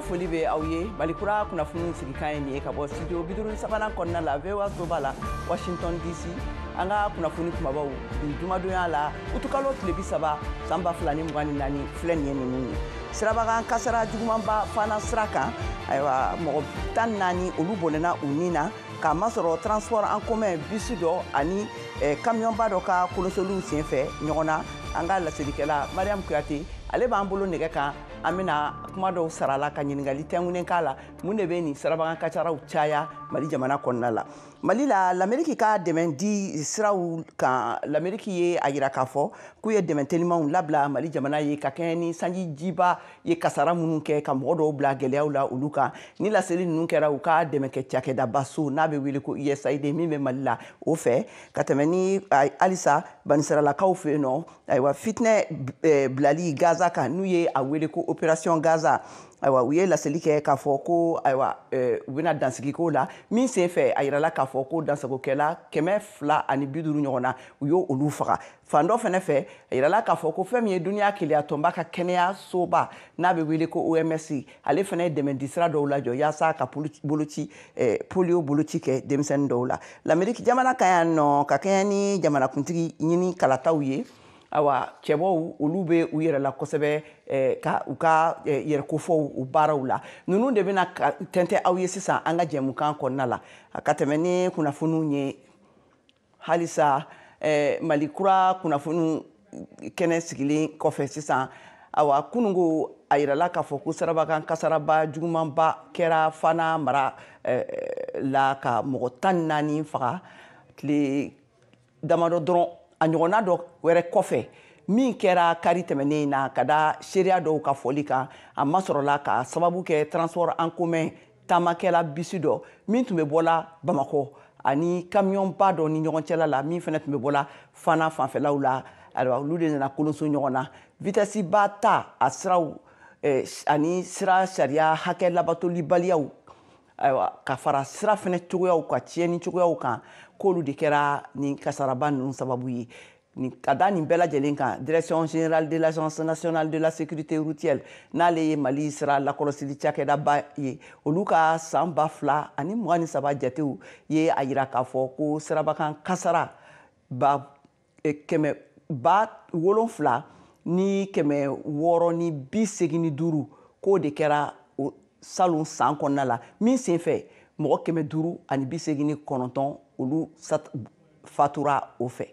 Foli bɛ aw ye. Malikura kunnafoniw sigikan ye nin ye ka bɔ studio 53nan kɔnɔna la, VOA soba la, Washington DC. An ka kunnafoni kumabaw bi jumadonya la, utukalo tile 30 san 2024, filɛ nin ye. Ninnu ye sirabakan kasara jugumanba Fana sira kan. Ayiwa, mɔgɔ 14, olu bɔnɛna u ni na k'a masɔrɔ transport en commun bisi dɔ ani kamiyɔnba dɔ ka kolosoliw senfɛ ɲɔgɔn na. An ka laselikɛla Mariam Kuyate, ale b'an bolo nɛgɛ kan. An bɛna kuma dɔw sara la ka ɲininkali tɛnkunnen k'a la: mun de bɛ nin sirabakan kasaraw caya Mali jamana kɔnɔna la? Mali la, Lameriki ka dɛmɛ di siraw kan. Lameriki ye a yira k'a fɔ k'u ye dɛmɛ telimanw labila Mali jamana ye ka kɛɲɛ ni sanji jiba ye kasara minnu kɛ ka mɔgɔ dɔw bila gɛlɛyaw la olu kan. Ni laseli ninnu kɛra u ka dɛmɛkɛ cakɛdaba so n'a bɛ wele ko USAID min bɛ Mali la, o fɛ. Ka tɛmɛ ni halisa banisiralakaw fɛ yen nɔ, ayiwa, fitinɛ bilali Gaza kan, n'u ye a wele ko opération Gaza, ayiwa, u ye laseli kɛ k'a fɔ ko, ayiwa, u bɛna dansigi k'o la. Min sen fɛ, a yirala k'a fɔ ko dansagokɛla 250 ɲɔgɔn na, u y'o olu faga. Fan dɔ fɛnɛ fɛ, a yirala k'a fɔ ko fɛn min ye duniya keleya tɔnba ka kɛnɛya soba n'a bɛ wele ko OMS, ale fɛnɛ ye dɛmɛdisira dɔw lajɔ yaasa ka boloci, polio boloci kɛ denmisɛnnin dɔw la Lameriki jamana kan yan nɔ. Ka kɛɲɛ ni jamanakuntigi ɲini kalataw ye, awa, cɛbɔw, olu bɛ u yɛrɛ la kosɛbɛ ka u ka yɛrɛkofɔw u baaraw la. Ninnu de bɛna tɛntɛ aw ye sisan an ka jɛmukan kɔnɔna la. Ka tɛmɛ ni kunnafoniw ye halisa, Mali kura kunnafoniw kɛnɛ sigilen kɔfɛ sisan, awa, kununko a yirala k'a fɔ ko sirabakan kasaraba jugumanba kɛra Fana mara la ka mɔgɔ 14 faga tile damadɔ dɔrɔn a ɲɔgɔnna dɔ wɛrɛ kɔfɛ min kɛra kari tɛmɛnen na. Ka da seereya dɔw ka fɔli kan, a masɔrɔla ka sababu kɛ transport en commun taamakɛla bisi dɔ min tun bɛ bɔla Bamakɔ ani kamiyɔnba dɔ ni ɲɔgɔn cɛla la, min fana tun bɛ bɔla Fana fanfɛlaw la. Ayiwa, olu de nana kolonso ɲɔgɔn na. Vitesse ba ta a siraw ani sira sariya hakɛ labatolibaliyaw, ayiwa, ka fara sira fɛnɛ cogoyaw ka tiɲɛni cogoyaw kan, k'olu de kɛra nin kasaraba ninnu sababu ye. Nin ka da nin bɛɛ lajɛlen kan, Direction générale de l'Agence nationale de la sécurité routière, n'ale ye Mali sira lakɔlɔsili cakɛdaba ye, olu ka san 2023 jatew ye a yira k'a fɔ ko sirabakan kasara ba kɛmɛ 7685, k'o de kɛra salon san kɔnɔna la. Min senfɛ, mɔgɔ 589, olu fatura o fɛ.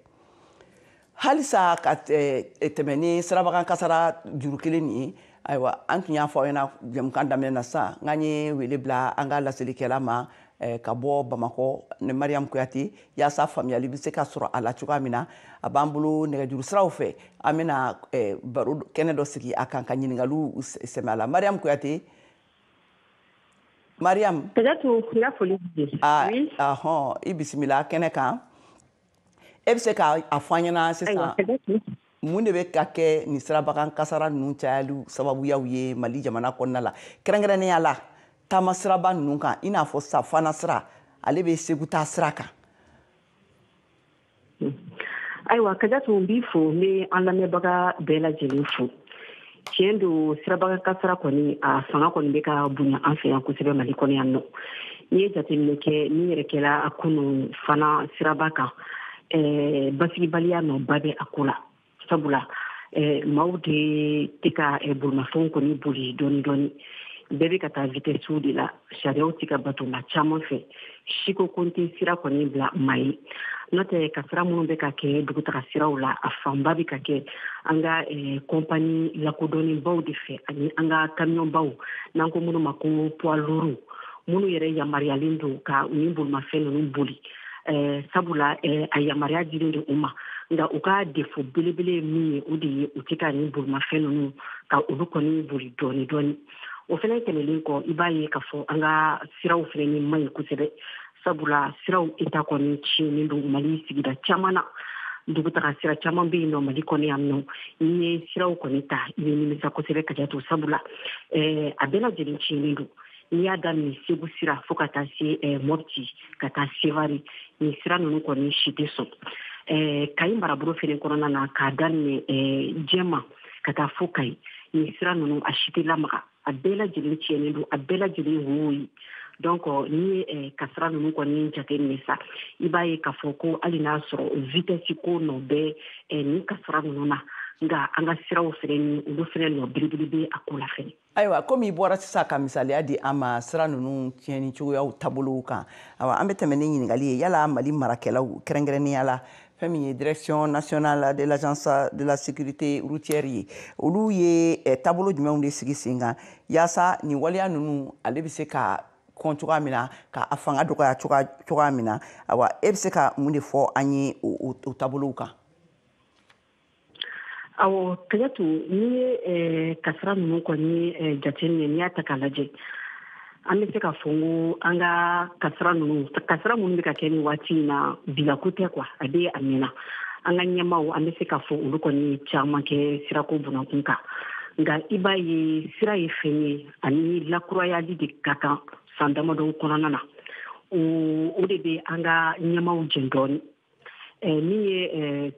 Halisa ka tɛmɛ ni sirabakan kasara juru kelen nin ye, ayiwa, an tun y'a fɔ aw ɲɛna jɛmukan daminɛ na sisan n k'an ye wele bila an ka laselikɛla ma ka bɔ Bamakɔ ni Mariam Kuyate, yaasa faamuyali bɛ se ka sɔrɔ a la cogoya min na. A b'an bolo nɛgɛjuru siraw fɛ. An bɛna baro kɛnɛ dɔ sigi a kan ka ɲininkaliw sɛmɛ a la. Mariam Kuyate, Mariam. Peut-être n ka foli b'i ye. Ah, ahɔn, i bisimila kɛnɛ kan. E bɛ se ka a fɔ an ɲɛna sisan, mun de bɛ ka kɛ nin sirabakan kasara ninnu cayali sababuyaw ye Mali jamana kɔnɔna la, kɛrɛnkɛrɛnnenya la taama siraba ninnu kan, i n'a fɔ Safana sira, ale bɛ Segu taa sira kan? Ayiwa, Kajatu, n b'i fo, n bɛ an lamɛnbaga bɛɛ lajɛlen fo. Tiɲɛ don, sirabaga kasara kɔni, a fanga kɔni bɛ ka bonya an fɛ yan kosɛbɛ Mali kɔnɔ yan nɔ. N'i ye jateminɛ kɛ, min yɛrɛ kɛra kunun Fana siraba kan, basigibaliya nɔba bɛ a ko la, sabula maaw de tɛ ka bolimafɛnw kɔni boli dɔɔni dɔɔni, bɛɛ bɛ ka taa vitesse de la, sariyaw tɛ ka bato maa caman fɛ, siko ko tɛ sira kɔni bila maa ye. N'o tɛ, kasara minnu bɛ ka kɛ dugutaga siraw la, a fanba bɛ ka kɛ an ka kɔnpani lakodɔnnenbaw de fɛ ani an ka kamiyɔnbaw, n'an ko minnu ma ko poids lourds, minnu yɛrɛ yamaruyalen don ka nin bolimafɛn ninnu boli, sabula a yamaruya dilen don u ma. Nka u ka défaut belebele ye min ye, o de ye u tɛ ka nin bolimafɛn ninnu ka olu kɔni boli dɔɔni dɔɔni. O fɛnɛ tɛmɛlen kɔ, i b'a ye k'a fɔ an ka siraw fɛnɛ ni man ɲi kosɛbɛ, sabula siraw état kɔni tiɲɛnen don Mali sigida caman na. Dugutaga sira caman bɛ yen nɔ Mali kɔnɔ yan nɔ, n'i ye siraw kɔni ta, i bɛ nimisa kosɛbɛ, ka to, sabula a bɛɛ lajɛlen tiɲɛnen don. N'i y'a daminɛ Segu sira fo ka taa se Mɔpti, ka taa Sevari, nin sira ninnu kɔni si tɛ sɔn. Kayi marabolo fɛnɛ kɔnɔna na, k'a daminɛ Jɛma ka taa fo Kayi, nin sira ninnu a si tɛ lamaga. A bɛɛ lajɛlen tiɲɛnen don, a bɛɛ lajɛlen wo ye. Donc n'i ye kasara ninnu kɔni jateminɛ sa, i b'a ye k'a fɔ ko hali n'a sɔrɔ vitesse ko nɔ bɛ nin kasara ninnu na, nka an ka siraw fɛnɛ ni olu fɛnɛ nɔ belebele bɛ a ko la fɛnɛ. Ayiwa, komi i bɔra sisan ka misaliya di an ma sira ninnu tiɲɛni cogoyaw taabolow kan, ayiwa, an bɛ tɛmɛ ni ɲininkali ye. Yala Mali marakɛlaw, kɛrɛnkɛrɛnnenya la fɛn min ye Direction nationale de l'Agence de la sécurité routière ye, olu ye taabolo jumɛnw de sigi sen kan yaasa nin waleya ninnu ale bɛ se ka kɔn cogoya min na, ka a fanga dɔgɔya cogoya min na? Ayiwa, e bɛ se ka mun de fɔ an ye o taabolow kan? Awɔ, Kajatu, n'i ye kasara ninnu kɔni jateminɛ, n'i y'a ta k'a lajɛ, an bɛ se k'a fɔ n ko an ka kasara ninnu, kasara minnu bɛ ka kɛ nin waati in na, bilako tɛ quoi, a bɛ a mɛnna. An ka ɲɛmaaw, an bɛ se k'a fɔ olu kɔni caman kɛ sirako bunakun kan, nka i b'a ye sira ye fɛn ye ani lakurayali de ka kan san damadɔ kɔnɔna na. O de bɛ an ka ɲɛmaaw jɛn dɔɔnin. Min ye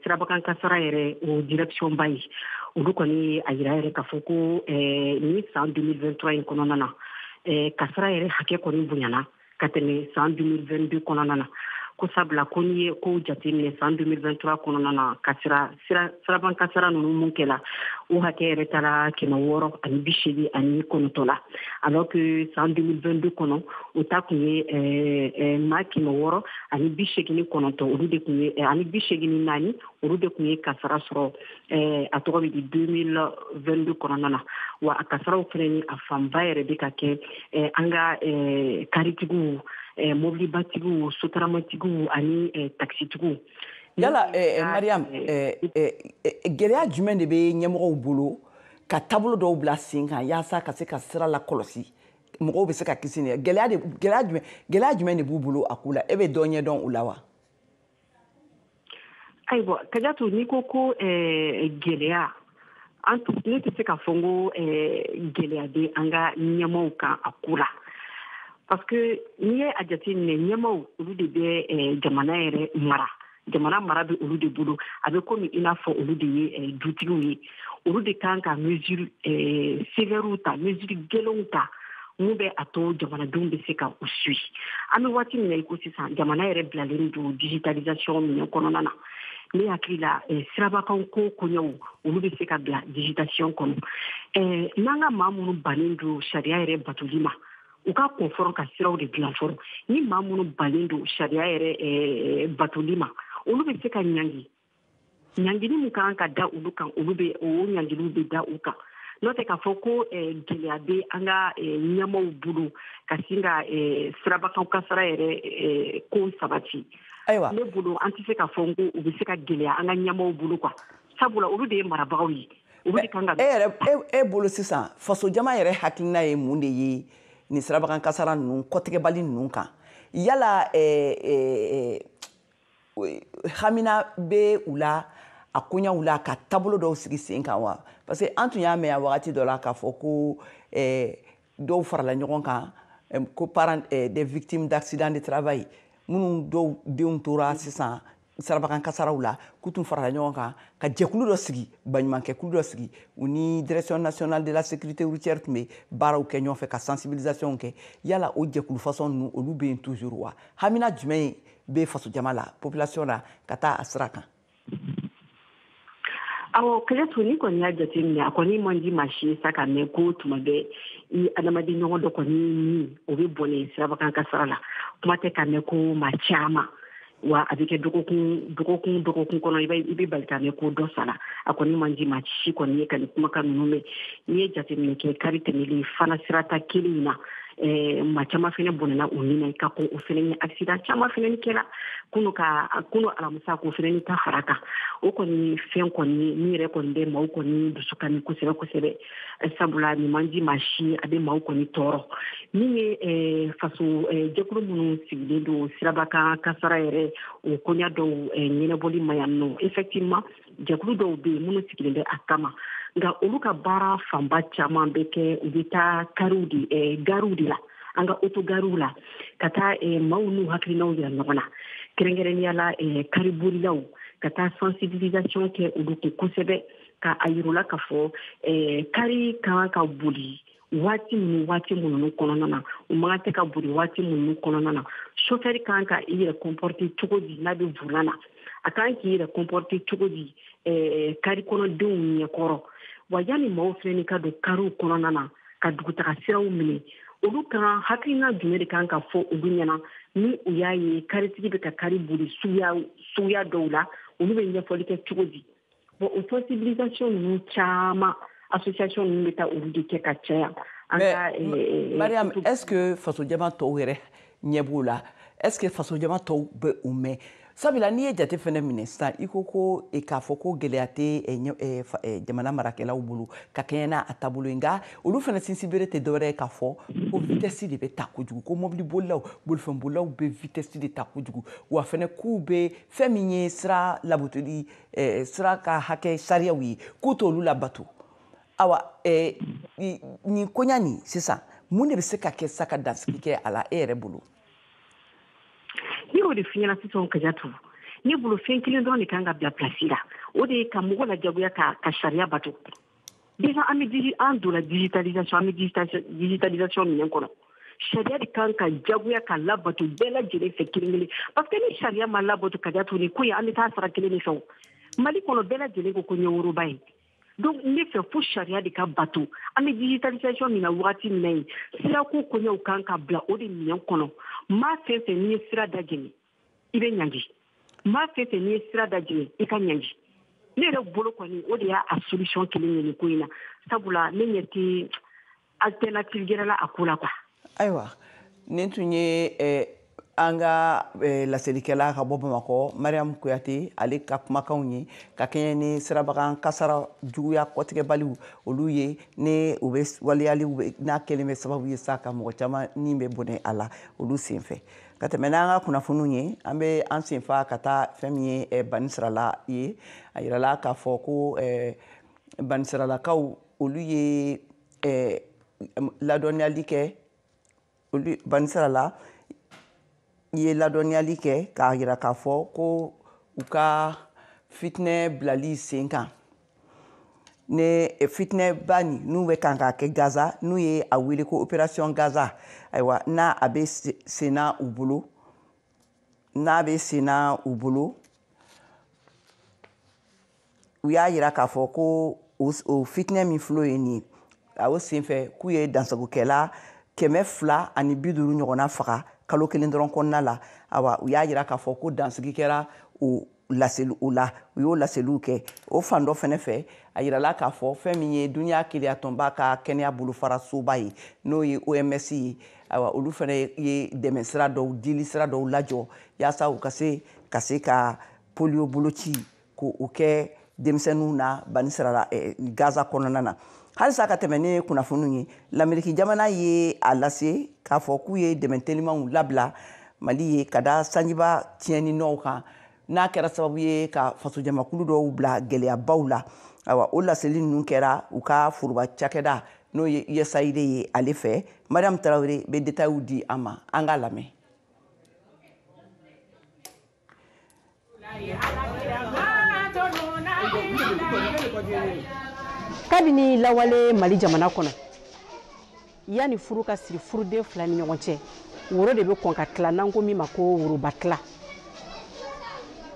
sirabakan kasara yɛrɛ o direction ba ye, olu kɔni ye a yira yɛrɛ k'a fɔ ko nin san 2023 in kɔnɔna na, kasara yɛrɛ hakɛ kɔni bonyana ka tɛmɛ san 2022 kɔnɔna na, ko sabula ko n'i ye kow jateminɛ san 2023 kɔnɔna na, ka siraban kasara ninnu mun kɛla, o hakɛ yɛrɛ taara 689 la, alors que san 2022 kɔnɔ, o ta kun ye maa 689, olu de kun ye ani 84, olu de kun ye kasara sɔrɔ, a tɔgɔ bɛ di, 2022 kɔnɔna na. Wa a kasaraw fɛnɛ ni a fanba yɛrɛ bɛ ka kɛ an ka karitigiw, mobilibatigiw, sotaramatigiw ani takisitigiw. Yala Mariam, gɛlɛya jumɛn de bɛ ɲɛmɔgɔw bolo ka taabolo dɔw bila sen kan yaasa ka se ka sira lakɔlɔsi, mɔgɔw bɛ se ka kisi nin gɛlɛya de? Gɛlɛya jumɛn de b'u bolo a ko la? E bɛ dɔ ɲɛdɔn o la wa? Ayiwa, Kajatu, n'i ko ko gɛlɛya, an ne tɛ se k'a fɔ n ko gɛlɛya bɛ an ka ɲɛmaaw kan a ko la, parce que n'i ye a jateminɛ, ɲɛmaaw olu de bɛ jamana yɛrɛ mara, jamana mara bɛ olu de bolo. A bɛ komi i n'a fɔ olu de ye dutigiw ye, olu de kan ka mesure sévère ta, mesure gɛlɛnw ta mun bɛ a to jamanadenw bɛ se ka u suit. An bɛ waati min na i ko sisan, jamana yɛrɛ bilalen don digitalisation minɛn kɔnɔna na. Ne hakili la, sirabakan ko koɲɛw, olu bɛ se ka bila digitation kɔnɔ. N'an ka maa minnu bannen don sariya yɛrɛ batoli ma, u ka kɔn fɔlɔ ka siraw de dilan fɔlɔ. Ni maa minnu bannen don sariya yɛrɛ batoli ma, olu bɛ se ka ɲangi. Ɲangili min kan ka da olu kan, olu bɛ o ɲangiliw bɛ da u kan. N'o tɛ k'a fɔ ko gɛlɛya bɛ an ka ɲɛmaaw bolo ka sin ka sirabakan kasara yɛrɛ ko sabati, Ayiwa, ne bolo an tɛ se k'a fɔ ko u bɛ se ka gɛlɛya an ka ɲɛmaaw bolo quoi, sabula olu de ye marabagaw ye, olu de kan ka. E yɛrɛ, e bolo sisan, fasojama yɛrɛ hakilina ye mun de ye nin sirabakan kasara ninnu kɔtigɛbali ninnu kan? Yala hamina bɛ u la a koɲaw la ka taabolo dɔw sigi sen kan wa? Parce que an tun y'a mɛn a wagati dɔ la k'a fɔ ko dɔw farala ɲɔgɔn kan, ko parents des victimes d'accident de travail, minnu dɔw denw tora sisan sirabakan kasaraw la, k'u tun farala ɲɔgɔn kan ka jɛkulu dɔ sigi, baɲumankɛkulu dɔ sigi. U ni Direction nationale de la sécurité routière tun bɛ baaraw kɛ ɲɔgɔn fɛ ka sensibilisation kɛ. Yala o jɛkulu façon ninnu, olu bɛ yen toujours wa? Hamina jumɛn bɛ fasojama la, population la, ka taa a sira kan? Awɔ, Kɛlɛtu, ni kɔni y'a jateminɛ, a kɔni man di maa si ye sa ka mɛn ko tuma bɛɛ i adamaden ɲɔgɔn dɔ kɔni ni o bɛ bɔnɛ sirabakan kasara la. Kuma tɛ ka mɛn ko maa caman, wa a bɛ kɛ dɔgɔkun dɔgɔkun dɔgɔkun kɔnɔ, i bɛ bali ka mɛn ko dɔ sara. A kɔni man di maa si kɔni ye ka nin kumakan ninnu mɛn. N'i ye jateminɛ kɛ, kari tɛmɛlen fana, sirata kelen in na, maa caman fɛnɛ bɔnɛna u ni na ka kɔn o fɛnɛ ɲɛ. Accident caman fɛnɛ kɛra kunu, ka kunu alamisa k'o fɛnɛ ni ta fara kan. O kɔni fɛn kɔni min yɛrɛ kɔni bɛ maaw kɔni dusu kami kosɛbɛ kosɛbɛ, sabula nin man di maa si, a bɛ maaw kɔni tɔɔrɔ. Min ye faso jɛkulu minnu sigilen don sirabakan kasara yɛrɛ o koɲa dɔw ɲɛnabɔli ma yan nɔ, effectivement jɛkulu dɔw bɛ yen minnu sigilen bɛ a kama, nka olu ka baara fanba caman bɛ kɛ, u bɛ taa kariw de, gariw de la, an ka otogariw la, ka taa maaw n'u hakilinaw yira ɲɔgɔn na, kɛrɛnkɛrɛnnenya la karibolilaw, ka taa sensibilisation kɛ olu kun kosɛbɛ, ka a yir'u la k'a fɔ kari kan ka boli. waati minnu kɔnɔna na, u man kan tɛ ka boli waati minnu kɔnɔna na. Chauffeur kan ka i yɛrɛ comporter cogo di n'a bɛ volant na, a kan k'i yɛrɛ comporter cogo di kari kɔnɔdenw ɲɛkɔrɔ. Wa yanni maaw fɛnɛ ka don kariw kɔnɔna na ka dugutaga siraw minɛ, olu kan hakilina jumɛn de kan ka fɔ olu ɲɛna ni u y'a ye karitigi bɛ ka kari boli suguya dɔw la, olu bɛ ɲɛfɔli kɛ cogo di. Bon, o sensibilisation ninnu caman association ninnu bɛ taa olu de kɛ ka caya. Mariam, est-ce que fasojama tɔw yɛrɛ ɲɛ b'o la? Est-ce que fasojama tɔw bɛ o mɛn? Sabula n'i ye jate fɛnɛ minɛ sisan, i ko ko k'a fɔ ko gɛlɛya tɛ jamana marakɛlaw bolo ka kɛɲɛ n'a taabolo ye, nka olu fɛnɛ sinsinbere tɛ dɔwɛrɛ ye k'a fɔ ko vitesse de bɛ ta kojugu, ko mɔbilibolilaw, bolifɛnbolilaw bɛ vitesse de ta kojugu, wa fɛnɛ k'u bɛ fɛn min ye sira labatoli, sira ka hakɛ sariyaw ye, k'u t'olu labato. Awa nin koɲa nin sisan, mun de bɛ se ka kɛ sisan ka dansigi kɛ a la e yɛrɛ bolo? Ne y'o de f'i ɲɛna sisan Kajatu, ne bolo fɛn kelen dɔrɔn de kan ka bila place la, o de ye ka mɔgɔ lajagoya ka sariya bato. Déjà an bɛ an donna digitalisation, an bɛ digitalisation minɛn kɔnɔ, sariya de kan ka jagoya ka labato bɛɛ lajɛlen fɛ kelen kelen, parce que ni sariya ma labato Kajatu, ni ko in an bɛ taa sara kelen de fɛ o. Mali kɔnɔ bɛɛ lajɛlen ko ɲɛworoba ye. Donc ne fɛ fo sariya de ka bato. An bɛ digitalisation min na wagati min na ye, sirako koɲɛw kan ka bila o de minɛn kɔnɔ. Maa fɛn fɛn n'i ye sira dajɛnɛ, i bɛ ɲangi. Maa fɛn fɛn n'i ye sira dajɛnɛ, i ka ɲangi. Ne yɛrɛ bolo kɔni, o de y'a solution kelen ye nin ko in na, sabula ne ɲɛ tɛ alternative gɛrɛ la a ko la quoi. Ayiwa, nin tun ye an ka laselikɛla ka bɔ Bamakɔ, Mariam Kuyate, ale ka kumakanw ye ka kɛɲɛ ni sirabagan kasara juguya kɔtigɛbaliw olu ye, ni u bɛ waleyaliw n'a kɛlen bɛ sababu ye sa ka mɔgɔ caman ni bɛ bɔnɛ a la olu senfɛ. Ka tɛmɛ n'an ka kunnafoniw ye, an bɛ an senfa ka taa fɛn min ye Banisirala ye. A yirala k'a fɔ ko Banisiralakaw olu ye ladɔnniyali kɛ, olu Banisirala ye ladɔnniyali kɛ k'a yira k'a fɔ ko u ka fitinɛ bilali sen kan, ne fitinɛba nin n'u bɛ kan k'a kɛ Gaza, n'u ye a wele ko opération Gaza, ayiwa n'a a bɛ senna u bolo, n'a bɛ senna u bolo, u y'a yira k'a fɔ ko o fitinɛ min filɛ ye nin ye, a o senfɛ k'u ye dansagokɛla 250 ɲɔgɔnna faga kalo kelen dɔrɔn kɔnɔna la. Awa u y'a yira k'a fɔ ko dansigi kɛra o laseli o la, u y'o laseliw kɛ. O fan dɔ fɛnɛ fɛ, a yirala k'a fɔ fɛn min ye dunuya keleyatɔnba ka kɛnɛya bolofara soba ye, n'o ye OMS ye, ayiwa olu fɛnɛ ye dɛmɛ sira dɔw, dili sira dɔw lajɔ yaasa u ka se ka polio boloci k'o kɛ denmisɛnninw na Banisirala Gaza kɔnɔna na. Halisa ka tɛmɛ ni kunnafoniw ye, Lameriki jamana ye a lase k'a fɔ k'u ye dɛmɛ telimanw labila Mali ye ka da sanjiba tiɲɛni nɔw kan, n'a kɛra sababu ye ka fasojamakulu dɔw bila gɛlɛyabaw la. Ayiwa o laseli ninnu kɛra u ka foroba cakɛda n'o ye USAID ye ale fɛ. Mariam Tarawele bɛ détails di an ma, an k'a lamɛn. Kabini lawale Mali jamana kɔnɔ, yanni furu ka siri furuden fila ni ɲɔgɔn cɛ, woro de bɛ kɔn ka tila, n'an ko min ma ko woroba tila.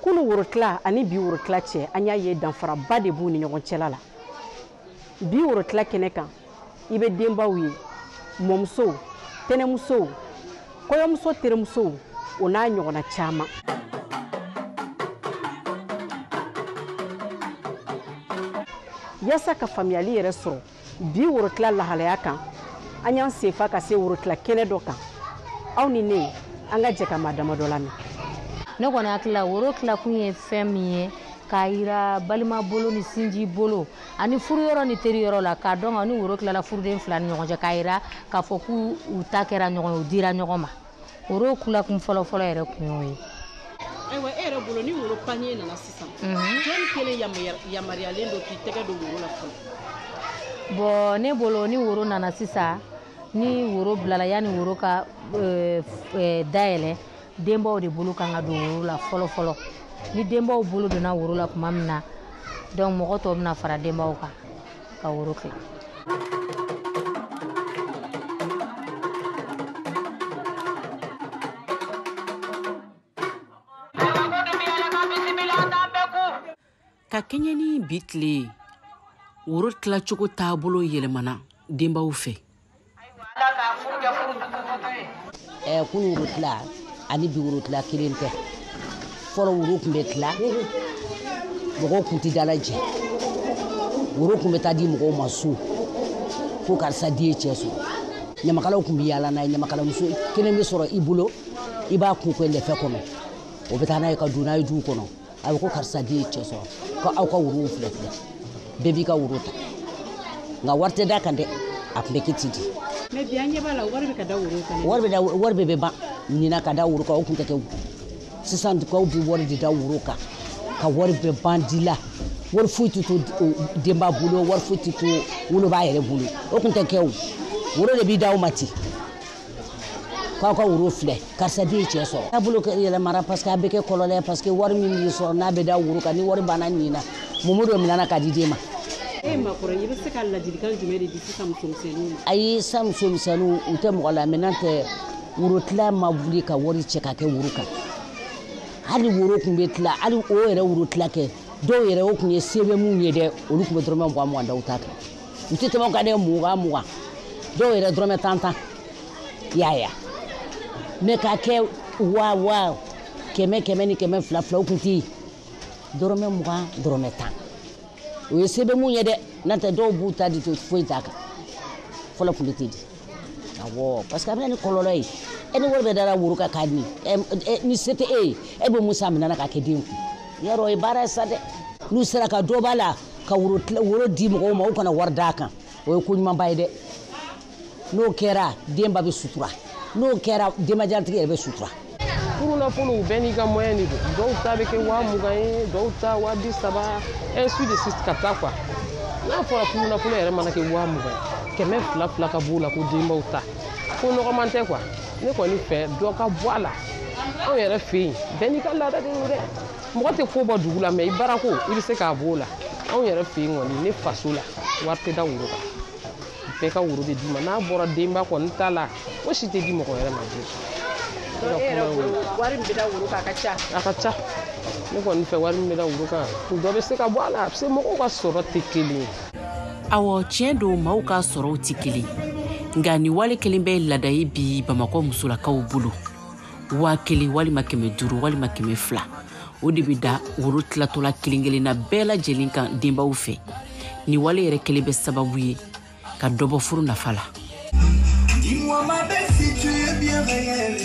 Kunu woro tila ani bi woro tila cɛ, an y'a ye danfaraba de b'u ni ɲɔgɔn cɛla la. Bi woro tila kɛnɛ kan, i bɛ denbaw ye, mɔmusow, tɛnɛmusow, kɔɲɔmuso terimusow, o n'a ɲɔgɔnna caman. Yaasa ka faamuyali yɛrɛ sɔrɔ bi worotila lahalaya kan, an y'an senfa ka se worotila kɛnɛ dɔ kan. Aw ni ne, an ka jɛ ka maa damadɔ lamɛn. Ne kɔni hakili la, woro tilakun ye fɛn min ye, k'a yira balima bolo ni sinji bolo ani furuyɔrɔ ni teriyɔrɔ la, k'a dɔn ni woro tilala furuden fila ni ɲɔgɔn cɛ, k'a yira k'a fɔ k'u ta kɛra ɲɔgɔn ye, u dira ɲɔgɔn ma. Woro tilakun fɔlɔfɔlɔ yɛrɛ kun y'o ye. Ayiwa, e yɛrɛ bolo ni woro panier nana sisan, jɔn kelen yamaruyalen don k'i tɛgɛ don woro la fɔlɔ? Bon, ne bolo ni woro nana sisan, ni woro bilala, yanni woro ka dayɛlɛ, denbaw de bolo kan ka don woro la fɔlɔ fɔlɔ. Ni denbaw bolo donna woro la tuma min na, donc mɔgɔ tɔw bɛna fara denbaw kan ka woro tila. Ka kɛɲɛ ni bi tile ye, woro tilacogo taabolo yɛlɛmana denbaw fɛ. Kunu woro tila ani bi woro tila kelen tɛ. Fɔlɔ woro tun bɛ tila, mɔgɔw tun tɛ dalajɛ. Woro tun bɛ taa di mɔgɔw ma so ko karisa den ye cɛ sɔrɔ. Ɲamakalaw tun bɛ yaala n'a ye. Ɲamakalamuso kelen bɛ sɔrɔ i bolo, i b'a kun kɛ lɛfɛ kɔnɔ, o bɛ taa n'a ye ka don n'a ye duw kɔnɔ. A bɛ ko karisa den ye cɛ sɔrɔ, ko aw ka worow filɛ filɛ, bɛɛ b'i ka woro ta. Nka wari tɛ d'a kan dɛ, a tun bɛ kɛ ten de. Mais bi an ɲɛ b'a la, wari bɛ ka da woro kan. Wari bɛ da, wari bɛɛ bɛ ban ɲinan ka da woro kan, o tun tɛ kɛ. Sisan kaw bɛ wari de da woro kan, ka wari bɛɛ ban di la. Wari foyi tɛ to denba bolo, wari foyi tɛ to woloba yɛrɛ bolo. O tun tɛ kɛ o. Woro de b'i d'aw ma ten, k'aw ka woro filɛ, karisa den ye cɛ sɔrɔ. A bolo yɛlɛmara parce que a bɛ kɛ kɔlɔlɔ ye, parce que wari min bɛ sɔrɔ n'a bɛ da woro kan, ni wari banna nin na, mun bɛ don minɛn na k'a di den ma? E ye maakɔrɔ ye, i bɛ se ka ladilikan jumɛn de di sisan musomisɛnninw ma? Ayi, sisan musomisɛnninw u tɛ mɔgɔ lamɛn, n'o tɛ woro tila ma wuli ka wari cɛ ka kɛ woro kan. Hali woro tun bɛ tila, hali o yɛrɛ woro tila kɛ, dɔw yɛrɛ o tun ye se bɛ mun ye dɛ, olu tun bɛ dɔrɔmɛ 20 20 da u ta kan. U tɛ tɛmɛ o kan dɛ, 20 20, dɔw yɛrɛ dɔrɔmɛ 10 10. I y'a ye wa? Mais k'a kɛ waa waa, 100 100 ni 200 200, o tun tɛ yen. Dɔrɔmɛ 20, dɔrɔmɛ 10, o ye se bɛ mun ye dɛ, n'o tɛ dɔw b'u ta di to foyi t'a kan. Fɔlɔ tun bɛ ten de. Awɔ, parce que a bɛ na ni kɔlɔlɔ ye. E ni wari bɛ dara woro kan k'a di, ni se tɛ e ye, e bɛ mun san minɛn na k'a kɛ den kun? Yarɔ, o ye baara ye sa dɛ. N'u sera ka dɔ b'a la ka woro di mɔgɔw ma, u kana wari d'a kan, o ye ko ɲumanba ye dɛ. N'o kɛra, denba bɛ sutura. N'o kɛra, denbajatigi yɛrɛ bɛ sutura. Furu nafolo, bɛɛ n'i ka moyen de don. Dɔw ta bɛ kɛ 20 000 ye, dɔw ta 30 000, ainsi de suite ka taa quoi. N'a fɔra furu nafolo yɛrɛ mana kɛ 20 000 ye, 200 200 ka b'o la ko denbaw ta, ko nɔgɔman tɛ quoi. Ne kɔni fɛ, dɔ ka bɔ a la. Anw yɛrɛ fɛ yen, bɛɛ n'i ka laada de don dɛ. Mɔgɔ tɛ ko bɔ dugu la, mais i baarako i bɛ se k'a b'o la. Anw yɛrɛ fɛ yen kɔni, ne faso la, wari tɛ da woro kan. Bɛɛ ka woro bɛ d'i ma. N'a bɔra denba kɔni ta la, o si tɛ di mɔgɔ wɛrɛ ma bilen. E yɛrɛ bolo, wari min bɛ da woro kan, a ka ca? A ka ca. Ne kɔni fɛ, wari min bɛ da woro kan, dɔ bɛ se ka bɔ a la, parce que mɔgɔw ka sɔrɔ tɛ kelen ye. Awɔ, tiɲɛ don, maaw ka sɔrɔw tɛ kelen, nka nin wale kelen bɛ laada ye bi Bamakɔ musolakaw bolo. 1000 walima 500 walima 200, o de bɛ da woro tilatɔla kelen kelenna bɛɛ lajɛlen kan denbaw fɛ. Nin wale yɛrɛ kelen bɛ sababu ye ka dɔ bɔ furu nafa la. Dis-moi ma belle si tu es bien réelle.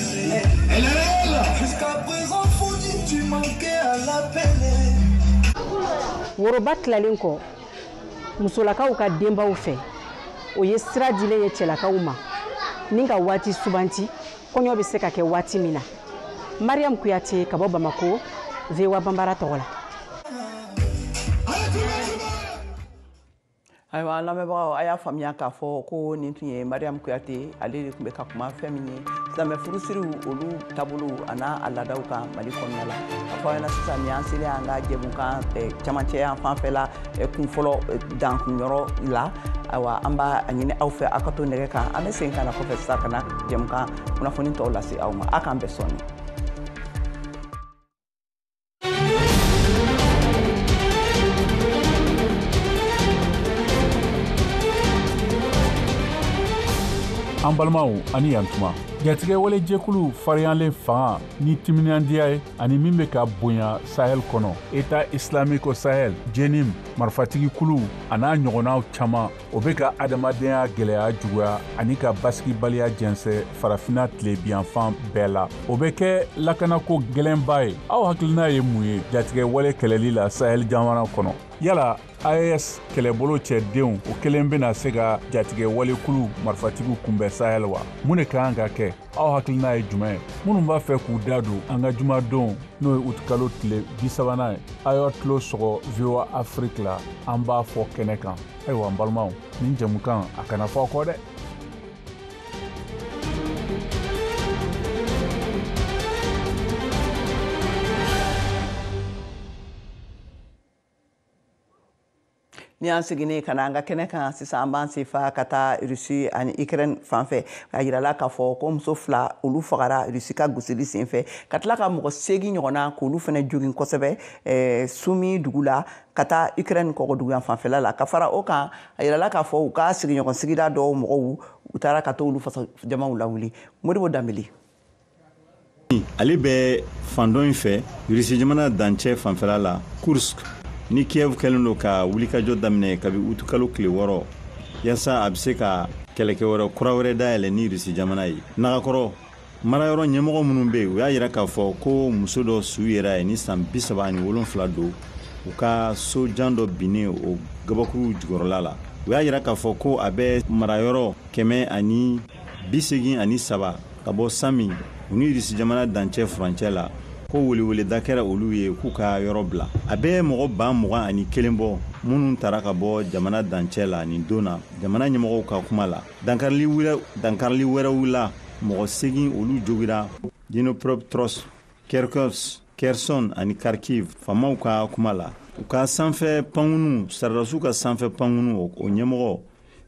Elle est réelle. Jusqu'à présent faut dire tu manquais à l'appel. Woroba tilalen kɔ musolakaw ka denbaw fɛ, o ye sira dilen ye cɛlakaw ma ni ka waati subanti kɔɲɔ bɛ se ka kɛ waati min na. Mariam Kuyate ka bɔ Bamako, VOA Banbara tɔgɔ la. Ayiwa, an lamɛnbagaw, a y'a faamuya k'a fɔ ko nin tun ye Mariam Kuyate, ale de tun bɛ ka kuma fɛn min ye silamɛ furusiriw olu taabolo a n'a a laadaw kan Mali kɔnɔna la. A fɔ aw ɲɛna sisan, nin y'an selen an ka jɛmukan camancɛ yan fanfɛla kun fɔlɔ dankunyɔrɔ la. Ayiwa, an b'a ɲini aw fɛ, aw ka to nɛgɛ kan, an bɛ segin ka na kɔfɛ sisan ka na jɛmukan kunnafoni tɔw lase aw ma. Aw k'an bɛn sɔɔni. An balimaw, ani yantuma. Jatigɛwale jɛkulu fariyalen fanga ni timinandiya ye ani min bɛ ka bonya Sahel kɔnɔ, État islamique au Sahel, JNIM, marifatigi kuluw a n'a ɲɔgɔnnaw caman, o bɛ ka adamadenya gɛlɛya juguya ani ka basigibaliya jɛnsɛ Farafinna tilebiyanfan bɛɛ la. O bɛ kɛ lakanako gɛlɛnba ye. Aw hakilina ye mun ye jatigɛwale kɛlɛli la Sahel jamana kɔnɔ? Yala AES kɛlɛbolo cɛdenw o kelen bɛna se ka jatigɛwalekulu marifatigiw kunbɛn Sahel wa? Mun de ka kan ka kɛ? Aw hakilina ye jumɛn ye? Minnu b'a fɛ k'u da don an ka jumadon, n'o ye utikalo tile 30nan ye, a y'aw tulo sɔgɔ VOA Afrique la, an b'a fɔ kɛnɛ kan. Ayiwa, n balimaw, nin jɛmukan a kana fɔ aw kɔ dɛ. Ni an seginnen ka na an ka kɛnɛ kan sisan, an b'an senfa ka taa Rusi ani Ukraine fan fɛ. A yirala k'a fɔ ko muso fila, olu fagara Rusi ka gosili senfɛ, ka tila ka mɔgɔ 8 ɲɔgɔnna k'olu fana jogin kosɛbɛ Sumi dugu la ka taa Ukraine kɔgɔduguyan fanfɛla la. Ka fara o kan, a yirala k'a fɔ u ka sigiɲɔgɔn sigida dɔw mɔgɔw, u taara ka t'olu faso jamaw lawuli. Modibo Danbele. Ale bɛ fan dɔ in fɛ, Rusi jamana dancɛ fanfɛla la, Kursk ni Kiev kɛlen don ka wulikajɔ daminɛ kabi utukalo tile 6, yaasa a bɛ se ka kɛlɛkɛ wɛrɛ kura wɛrɛ dayɛlɛ ni Rusi jamana ye. Nagakɔrɔ marayɔrɔ ɲɛmɔgɔ minnu bɛ yen, u y'a yira k'a fɔ ko muso dɔ su yɛrɛ ye ni san 37 don, u ka so jan dɔ binnen o gabakuru jukɔrɔla la. U y'a yira k'a fɔ ko a bɛ marayɔrɔ 183 ka bɔ Sami, u ni Rusi jamana dancɛ furancɛ la, ko weleweleda kɛra olu ye k'u ka yɔrɔ bila. A bɛ mɔgɔ 21,000 bɔ minnu tara ka bɔ jamana dancɛ la nin don na, jamana ɲɛmɔgɔw ka kuma la. Dankarili wɛrɛw la, mɔgɔ 8 olu jogira Dnipropetrovsk, Kharkov, Kherson ani Kharkiv, faamaw ka kuma la. U ka sanfɛ pankunu, sɔrɔdasiw ka sanfɛ pankunu, o ɲɛmɔgɔ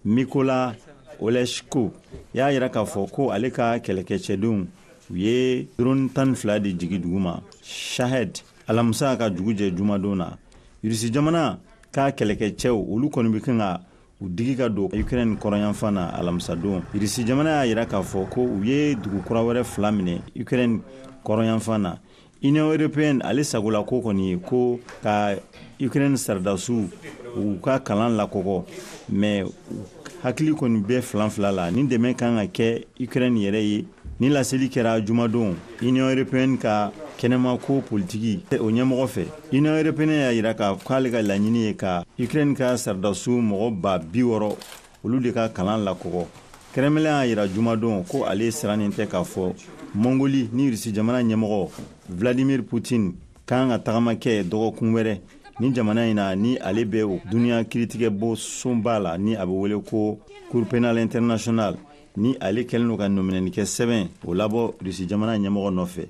Mikola Oleshko y'a yira k'a fɔ ko ale ka kɛlɛkɛcɛdenw, u ye drone 12 de jigi dugu ma Shahed alamisa ka dugu jɛ jumadon na. Rusi jamana ka kɛlɛkɛcɛw, olu kɔni bɛ kan ka u digi ka don Ukraine kɔrɔnyanfan na alamisadon. Rusi jamana y'a yira k'a fɔ ko u ye dugu kura wɛrɛ 2 minɛ Ukraine kɔrɔnyanfan na. Union européenne ale sagola ko kɔni ye ko ka Ukraine sɔrɔdasiw u ka kalan lakɔgɔ, mais hakili kɔni bɛ filan fila la, ni dɛmɛ kan ka kɛ Ukraine yɛrɛ ye. Ni laseli kɛra jumadon Union européenne ka kɛnɛmako politiki o ɲɛmɔgɔ fɛ. Union européenne y'a yira k'ale ka laɲini ye ka Ukraine ka sɔrɔdasiw mɔgɔ 60,000 olu de ka kalan lakɔgɔ. Kremlin y'a yira jumadon ko ale sirannen tɛ k'a fɔ Mongoli ni Rusi jamana ɲɛmɔgɔ Vladimir Poutine kan ka tagama kɛ dɔgɔkun wɛrɛ ni jamana in na, ni ale bɛ o duniya kiiritigɛ bɔ sunba la, ni a bɛ wele ko Cour pénale internationale, ni ale kɛlen don ka nɔminɛlikɛ sɛbɛn o labɔ Rusi jamana ɲɛmɔgɔ nɔfɛ.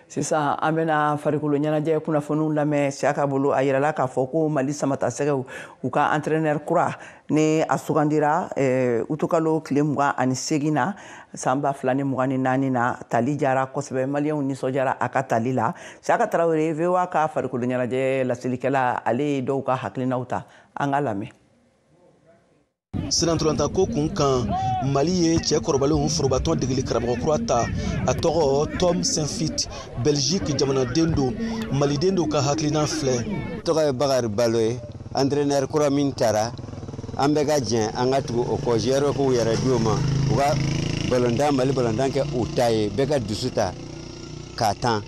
Sisan an bɛna farikolo ɲɛnajɛ kunnafoniw lamɛn Siyaka bolo. A yirala k'a fɔ ko Mali samatasɛgɛw, u ka entraîneur kura ni a sugandira utukalo tile 28 na san 2024 na, tali jara kosɛbɛ, maliyɛnw nisɔndiyara a ka tali la. Siyaka Tarawele, VOA ka farikolo ɲɛnajɛ laselikɛla, ale ye dɔw ka hakilinaw ta, an ka lamɛn. Sinantolantan ko kun kan, Mali ye cɛ kɔrɔbalenw forobatɔn degeli karamɔgɔ kura ta. A tɔgɔ Tom Saintfiet, Belgique jamanaden don, maliden don ka hakilina filɛ. Tɔgɔ ye Bakari Balo ye. Entraîneur kura min tara, an bɛɛ ka jɛn an ka tugu o kɔ. Joueur k'u yɛrɛ di o ma, u ka balontan, Mali balontan kɛ u ta ye, bɛɛ ka dusu ta k'a tan.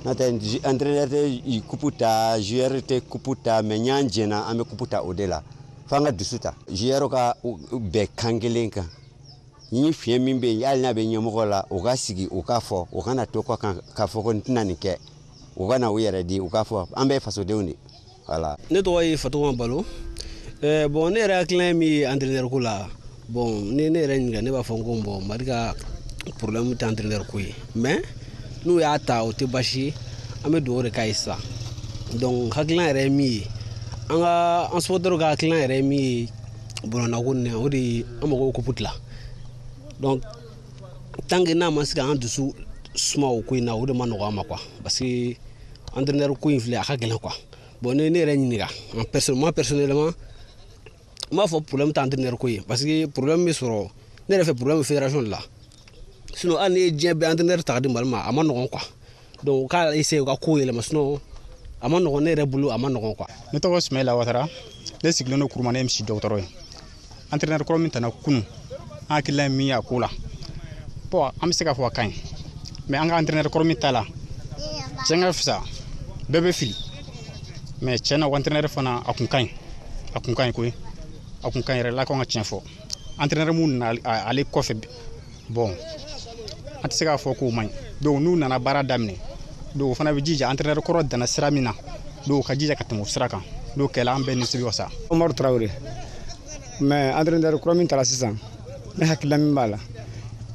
N'o tɛ entraîneur tɛ coupe ta, joueur tɛ coupe ta, mais n'an jɛnna an bɛ coupe ta o de la. F'an ka dusu ta, joueur ka bɛn kan kelen kan. Ni fiɲɛ min bɛ yen, hali n'a bɛ ɲɛmɔgɔ la, u ka sigi u k'a fɔ, u kana to kɔ kan k'a fɔ ko n tɛna nin kɛ. U ka na u yɛrɛ di, u k'a fɔ an bɛɛ ye fasodenw de. Voilà. Ne tɔgɔ ye Fatuma Balo. Bon, ne yɛrɛ hakilina ye min ye entraîneur ko la, bon, ni ne yɛrɛ ɲininka, ne b'a fɔ ko bon, Mali ka problème tɛ entraîneur ko ye, mais n'u y'a ta o tɛ baasi ye, an bɛ dugawu de k'a ye sisan. Donc hakilina yɛrɛ ye min ye, an ka an supporter ka hakilina yɛrɛ ye min ye bolonako nin o de ye, an mago bɛ coupe la. Donc tant que n'a ma se k'an dusu suma o ko in na, o de ma nɔgɔ an ma quoi, parce que entraîneur ko in filɛ, a ka gɛlɛn quoi. Bon, ne yɛrɛ ɲininka en personne, moi personnellement, n b'a fɔ problème tɛ entraîneur ko ye, parce que problème bɛ sɔrɔ ne yɛrɛ fɛ, problème bɛ fédération de la. Sinon hali ni ye diɲɛ bɛɛ entraîneur ta ka di Mali ma, a ma nɔgɔn quoi. Donc u k'a essayer u ka ko yɛlɛma, sinon a ma nɔgɔn ne yɛrɛ bolo, a ma nɔgɔn quoi. Ne tɔgɔ Sumayila Watara, ne sigilen don Kuruma, ne ye misi dɔgɔtɔrɔ ye. Entraîneur kɔrɔ min tana kunun, an hakilina ye min ye a ko la, bon, an bɛ se k'a fɔ a ka ɲi, mais an ka entraîneur kɔrɔ min ta la, tiɲɛ ka fisa, bɛɛ bɛ fili, mais tiɲɛ na o entraîneur fana a kun ka ɲi, a kun ka ɲi koyi, a kun ka ɲi yɛrɛ la, k'an ka tiɲɛ fɔ. Entraîneur mun nana ale kɔfɛ, bon, an tɛ se k'a fɔ k'o man ɲi. Donc n'u nana baara daminɛ, donc o fana bɛ jija entraîneur kɔrɔ danna sira min na, donc ka jija ka tɛmɛ o sira kan, n'o kɛla an bɛɛ nimisi bɛ wasa. Umaru Tarawele, mais entraîneur kura min taara sisan, ne hakilina min b'a la,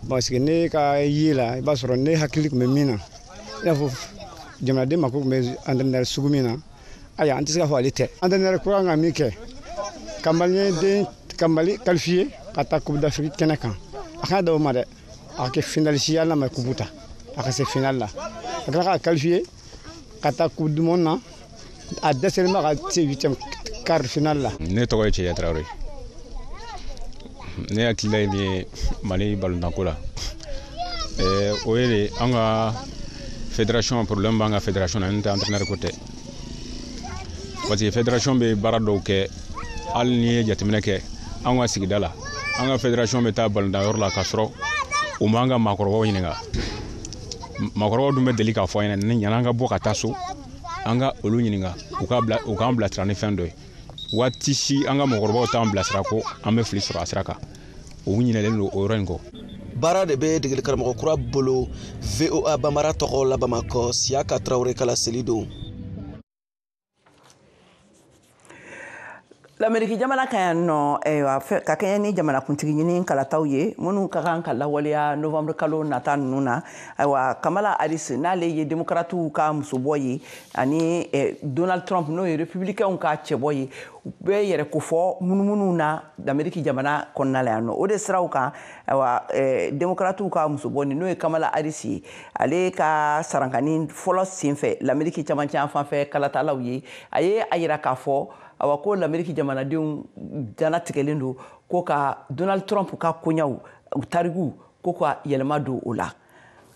parce que ne ka ye la, i b'a sɔrɔ ne hakili tun bɛ min na, i n'a fɔ Jamanaden mako tun bɛ entraîneur sugu min na, ayiwa, an tɛ se k'a fɔ ale tɛ. Entraîneur kura ka min kɛ ka maliyɛn den ka Mali qualifié ka taa Coupe d'Afrique kɛnɛ kan, a kana da o ma dɛ, a ka kɛ finaliste ye, hali n'a ma coupe ta, a ka se finale la, ka tila ka qualifié ka taa Coupe du monde na, a dɛsɛlen bɛ ka se huitième quart finale la. Ne tɔgɔ ye Cɛya Tarawele. Ne hakilila ye min ye Mali balontanko la, o ye de an ka fédération, problème b'an ka fédération na, n'o tɛ entraîneur ko tɛ, parce que fédération bɛ baara dɔw kɛ. Hali n'i ye jateminɛ kɛ an ka sigida la, an ka fédération bɛ taa balontan yɔrɔ la k'a sɔrɔ u m'an ka maakɔrɔbaw ɲininka. Maakɔrɔbaw dun bɛ deli k'a fɔ an ɲɛna ni yan'an ka bɔ ka taa so, an ka olu ɲininka, u k'a bila, u k'an bilasira ni fɛn dɔ ye. Waati si an ka mɔgɔkɔrɔbaw t'an bilasira ko an bɛ fili sɔrɔ a sira kan. U ɲinɛlen don o yɔrɔ in kɔ. Baara de bɛ degeli karamɔgɔ kura bolo. VOA Bambara tɔgɔ la, Bamakɔ, Siyaka Tarawele ka laseli don. Lameriki jamana kan yan nɔ, ayiwa, ka kɛɲɛ ni jamanakuntigi ɲini kalataw ye minnu ka kan ka lawaleya novembre kalo nata ninnu na, ayiwa, Kamala Harris, n'ale ye démocratiw ka musobɔ ye, ani Donald Trump, n'o ye républicainw ka cɛbɔ ye, u bɛ yɛrɛ kofɔ munumunu na Lameriki jamana kɔnɔna la yan nɔ. O de siraw kan, ayiwa, démocratiw ka musobɔ nin, n'o ye Kamala Harris ye, ale ka sarankani fɔlɔ senfɛ Lameriki camancɛ yan fan fɛ kalatalaw ye, a ye a yira k'a fɔ, awa, ko Lameriki jamanadenw janatigɛlen don ko ka Donald Trump ka koɲaw tariku ko ka yɛlɛma don o la.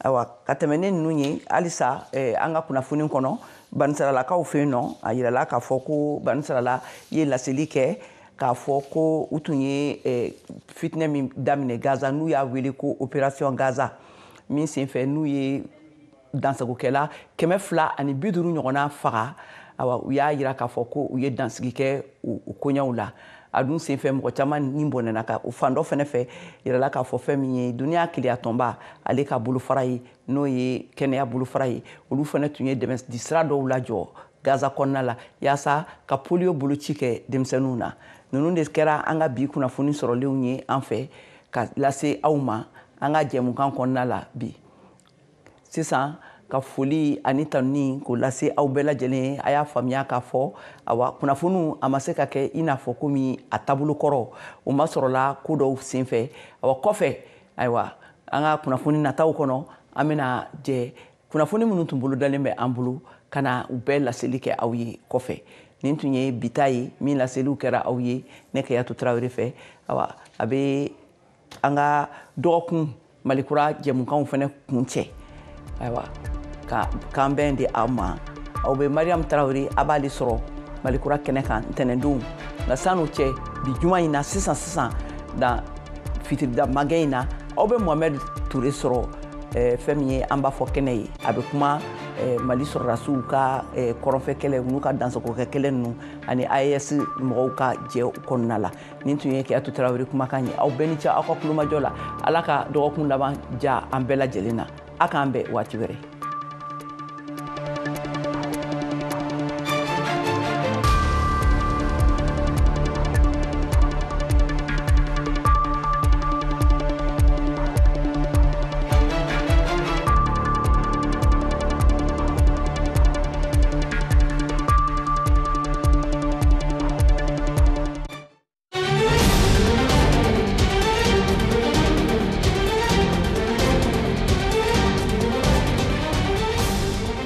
Ayiwa, ka tɛmɛ ne ninnu ye halisa, an ka kunnafoni kɔnɔ, Banisaralakaw fɛ yen nɔ, a yirala k'a fɔ ko Banisarala ye laseli kɛ k'a fɔ ko u tun ye fitinɛ min daminɛ Gaza, n'u y'a wele ko opération Gaza, min senfɛ n'u ye dansagokɛla 250 ɲɔgɔnna faga. Awa, u y'a yira k'a fɔ ko u ye dansigi kɛ u koɲɛw la. A dun senfɛ mɔgɔ caman ni bɔnɛna ka o fan dɔ fɛnɛ fɛ. Yirala k'a fɔ fɛn min ye duniya keleyatɔnba ale ka bolofara ye, n'o ye kɛnɛya bolofara ye, olu fɛnɛ tun ye dɛmɛ di sira dɔw lajɔ Gaza kɔnɔna la yaasa ka polio boloci kɛ denmisɛnninw na. Ninnu de kɛra an ka bi kunnafoni sɔrɔlenw ye an fɛ ka lase aw ma an ka jɛmukan kɔnɔna la bi. Sisan ka foli ani tanuni k'o lase aw bɛɛ lajɛlen ye. A y'a faamuya k'a fɔ, awa, kunnafoniw a ma se ka kɛ i n'a fɔ komi a taabolo kɔrɔ, o ma sɔrɔla ko dɔw senfɛ. Awa, kɔfɛ, ayiwa, an ka kunnafoni nataw kɔnɔ, an bɛna jɛ kunnafoni minnu tun bolodalen bɛ an bolo ka na u bɛɛ laseli kɛ aw ye kɔfɛ. Nin tun ye bi ta ye min laseliw kɛra aw ye ne Keyatu Tarawele fɛ. Awa, a bɛ an ka dɔgɔkun Malikura jɛmukanw fɛnɛ kun cɛ. Ayiwa, ka k'an bɛn di aw ma, aw bɛ Mariam Tarawele, a b'ale sɔrɔ Malikura kɛnɛ kan ntɛnɛndon. Nka san'o cɛ, bi juma in na, sisan sisan dan fitirida magɛn in na, aw bɛ Mohamɛd Ture sɔrɔ, fɛn min ye an b'a fɔ kɛnɛ ye, a bɛ kuma Mali sɔrɔdasiw ka kɔrɔnfɛ kɛlɛ n'u ka dansagokɛ kɛlɛ ninnu ani AES mɔgɔw ka jɛ kɔnɔna la. Nin tun ye Keyatu Tarawele kumakan ye. Aw bɛɛ ni ce aw ka kulomajɔ la. Ala ka dɔgɔkun laban ja an bɛɛ lajɛlen na. A k'an bɛn waati wɛrɛ.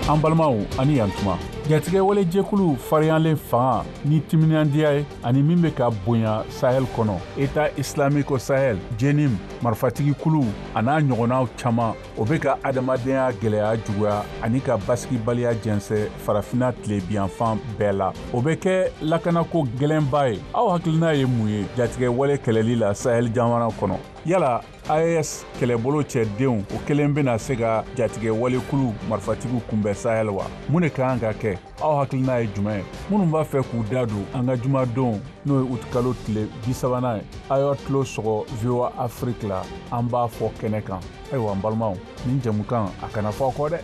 An balimaw ani yantuma, jatigɛ wale jɛkulu fariyalen fanga ni timinandiya ye ani min bɛ ka bonya Sahel kɔnɔ, État islamique au Sahel, JNIM marifatigi kulu a n'a ɲɔgɔnnaw caman, o bɛ ka adamadenya gɛlɛya juguya ani ka basigibaliya jɛnsɛ Farafinna tilebiyanfan bɛɛ la. O bɛ kɛ lakanako gɛlɛnba ye. Aw hakilina ye mun ye jatigɛ wale kɛlɛli la Sahel jamana kɔnɔ? Yala AES kɛlɛbolo cɛdenw o kelen bɛna se ka jatigɛ walekulu marifatigiw kunbɛn Sahel wa? Mun de ka kan ka kɛ? Aw hakilina ye jumɛn ye? Minnu b'a fɛ k'u da don an ka jumadon, n'o ye utikalo tile 30nan ye, a y'aw tulo sɔgɔ VOA Afrique la, an b'a fɔ kɛnɛ kan. Ayiwa, n balimaw, nin jɛmukan a kana fɔ aw kɔ dɛ.